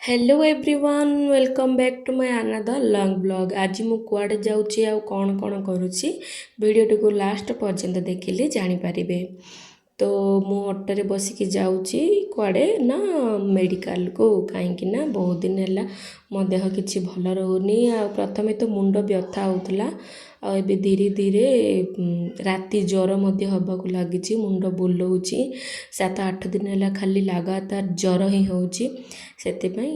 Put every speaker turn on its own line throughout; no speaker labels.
Hello everyone, welcome back to my another long vlog. ଆଜି ମୁଁ କୁଆଡ଼େ ଯାଉଛି ଆଉ କ'ଣ କ'ଣ କରୁଛି, ଭିଡ଼ିଓଟିକୁ ଲାଷ୍ଟ ପର୍ଯ୍ୟନ୍ତ ଦେଖିଲେ ଜାଣିପାରିବେ। ତ ମୁଁ ଅଟୋରେ ବସିକି ଯାଉଛି କୁଆଡ଼େ ନା ମେଡ଼ିକାଲକୁ, କାହିଁକି ନା ବହୁତ ଦିନ ହେଲା ମୋ ଦେହ କିଛି ଭଲ ରହୁନି। ଆଉ ପ୍ରଥମେ ତ ମୁଣ୍ଡ ବ୍ୟଥା ହେଉଥିଲା, ଆଉ ଏବେ ଧୀରେ ଧୀରେ ରାତି ଜ୍ୱର ମଧ୍ୟ ହେବାକୁ ଲାଗିଛି, ମୁଣ୍ଡ ବୁଲଉଛି। 7-8 ଦିନ ହେଲା ଖାଲି ଲଗାତାର ଜ୍ୱର ହିଁ ହେଉଛି। ସେଥିପାଇଁ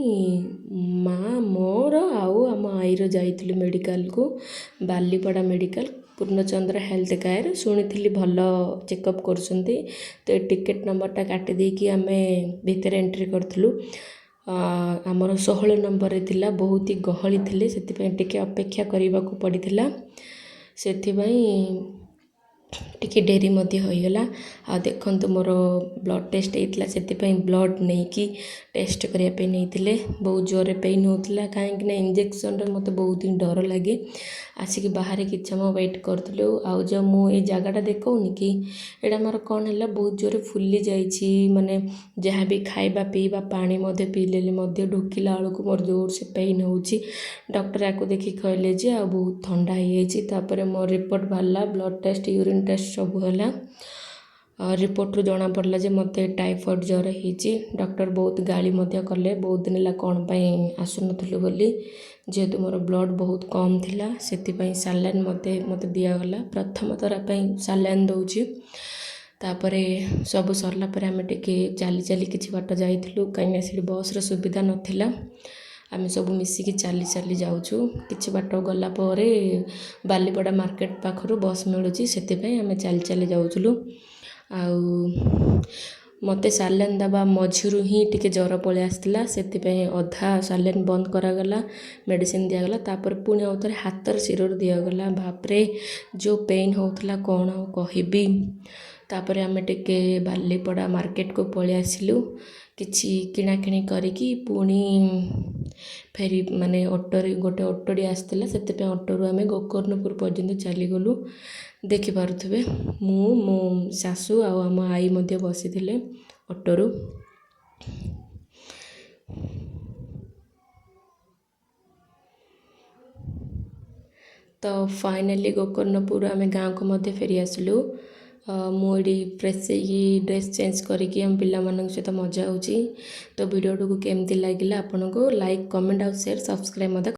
ମା ମୋର ଆଉ ଆମ ଆଈର ଯାଇଥିଲୁ ମେଡ଼ିକାଲକୁ, Balipada medical, Purnachandra health care. ଶୁଣିଥିଲି ଭଲ ଚେକଅପ୍ କରୁଛନ୍ତି, ତ ଏ ଟିକେଟ୍ ନମ୍ବରଟା କାଟି ଦେଇକି ଆମେ ଭିତରେ ଏଣ୍ଟ୍ରି କରିଥିଲୁ। ଆମର 16 ନମ୍ବରରେ ଥିଲା। ବହୁତ ହି ଗହଳି ଥିଲେ, ସେଥିପାଇଁ ଟିକେ ଅପେକ୍ଷା କରିବାକୁ ପଡ଼ିଥିଲା। ସେଥିପାଇଁ ଟିକେ ଡେରି ମଧ୍ୟ ହୋଇଗଲା। ଆଉ ଦେଖନ୍ତୁ, ମୋର ବ୍ଲଡ଼୍ ଟେଷ୍ଟ ହେଇଥିଲା, ସେଥିପାଇଁ ବ୍ଲଡ଼୍ ନେଇକି ଟେଷ୍ଟ କରିବା ପାଇଁ ନେଇଥିଲେ। ବହୁତ ଜୋରରେ ପେନ୍ ହେଉଥିଲା, କାହିଁକି ନା ଇଞ୍ଜେକ୍ସନ୍ରେ ମୋତେ ବହୁତ ହିଁ ଡର ଲାଗେ। ଆସିକି ବାହାରେ କିଛି ସମୟ ୱେଟ୍ କରୁଥିଲୁ। ଆଉ ଯେଉଁ ମୁଁ ଏଇ ଜାଗାଟା ଦେଖାଉନି କି, ଏଇଟା ମୋର କ'ଣ ହେଲା, ବହୁତ ଜୋରରେ ଫୁଲି ଯାଇଛି। ମାନେ ଯାହା ବି ଖାଇବା ପିଇବା, ପାଣି ମଧ୍ୟ ପିଇଲେ ମଧ୍ୟ ଢୋକିଲା ବେଳକୁ ମୋର ଜୋରସେ ପେନ୍ ହେଉଛି। ଡକ୍ଟର ୟାକୁ ଦେଖିକି କହିଲେ ଯେ ଆଉ ବହୁତ ଥଣ୍ଡା ହେଇଯାଇଛି। ତାପରେ ମୋ ରିପୋର୍ଟ ବାହାରିଲା, ବ୍ଲଡ଼୍ ଟେଷ୍ଟ, ୟୁରିନ୍ ଟେଷ୍ଟ ସବୁ ହେଲା। ରିପୋର୍ଟରୁ ଜଣାପଡ଼ିଲା ଯେ ମୋତେ ଟାଇଫଏଡ଼୍ ଜ୍ୱର ହେଇଛି। ଡକ୍ଟର ବହୁତ ଗାଳି ମଧ୍ୟ କଲେ, ବହୁତ ଦିନ ହେଲା କ'ଣ ପାଇଁ ଆସୁନଥିଲୁ ବୋଲି। ଯେହେତୁ ମୋର ବ୍ଲଡ଼୍ ବହୁତ କମ୍ ଥିଲା, ସେଥିପାଇଁ ସାଲାଇନ୍ ମୋତେ ଦିଆଗଲା। ପ୍ରଥମ ଥର ପାଇଁ ସାଲାଇନ୍ ଦେଉଛି। ତାପରେ ସବୁ ସରିଲା ପରେ ଆମେ ଟିକେ ଚାଲି ଚାଲି କିଛି ବାଟ ଯାଇଥିଲୁ, କାହିଁକିନା ସେଠି ବସ୍ର ସୁବିଧା ନଥିଲା। ଆମେ ସବୁ ମିଶିକି ଚାଲି ଚାଲି ଯାଉଛୁ। କିଛି ବାଟ ଗଲା ପରେ ବାଲିପଡ଼ା ମାର୍କେଟ ପାଖରୁ ବସ୍ ମିଳୁଛି, ସେଥିପାଇଁ ଆମେ ଚାଲି ଚାଲି ଯାଉଥିଲୁ। ଆଉ ମୋତେ ସାଲାଇନ୍ ଦେବା ମଝିରୁ ହିଁ ଟିକେ ଜ୍ୱର ପଳେଇ ଆସିଥିଲା, ସେଥିପାଇଁ ଅଧା ସାଲାଇନ୍ ବନ୍ଦ କରାଗଲା, ମେଡ଼ିସିନ୍ ଦିଆଗଲା, ତାପରେ ପୁଣି ଆଉ ଥରେ ହାତର ଶିରରୁ ଦିଆଗଲା। ବାପରେ, ଯେଉଁ ପେନ୍ ହେଉଥିଲା କ'ଣ ଆଉ କହିବି! ତାପରେ ଆମେ ଟିକେ ବାଲିପଡ଼ା ମାର୍କେଟକୁ ପଳେଇ ଆସିଲୁ। କିଛି କିଣାକିଣି କରିକି ପୁଣି ଫେରି ମାନେ ଅଟୋରେ, ଗୋଟେ ଅଟୋଟି ଆସିଥିଲା, ସେଥିପାଇଁ ଅଟୋରୁ ଆମେ ଗୋକର୍ଣ୍ଣପୁର ପର୍ଯ୍ୟନ୍ତ ଚାଲିଗଲୁ। ଦେଖିପାରୁଥିବେ, ମୁଁ, ମୋ ଶାଶୁ ଆଉ ଆମ ଆଈ ମଧ୍ୟ ବସିଥିଲେ ଅଟୋରୁ। ତ ଫାଇନାଲି ଗୋକର୍ଣ୍ଣପୁର ଆମେ ଗାଁକୁ ମଧ୍ୟ ଫେରି ଆସିଲୁ। ମୁଁ ଏଠି ଫ୍ରେଶ୍ ହେଇକି, ଡ୍ରେସ୍ ଚେଞ୍ଜ କରିକି ଆମ ପିଲାମାନଙ୍କ ସହିତ ମଜା ହେଉଛି। ତ ଭିଡ଼ିଓଟିକୁ କେମିତି ଲାଗିଲା ଆପଣଙ୍କୁ, ଲାଇକ୍, କମେଣ୍ଟ ଆଉ ସେୟାର, ସବସ୍କ୍ରାଇବ୍ ମଧ୍ୟ।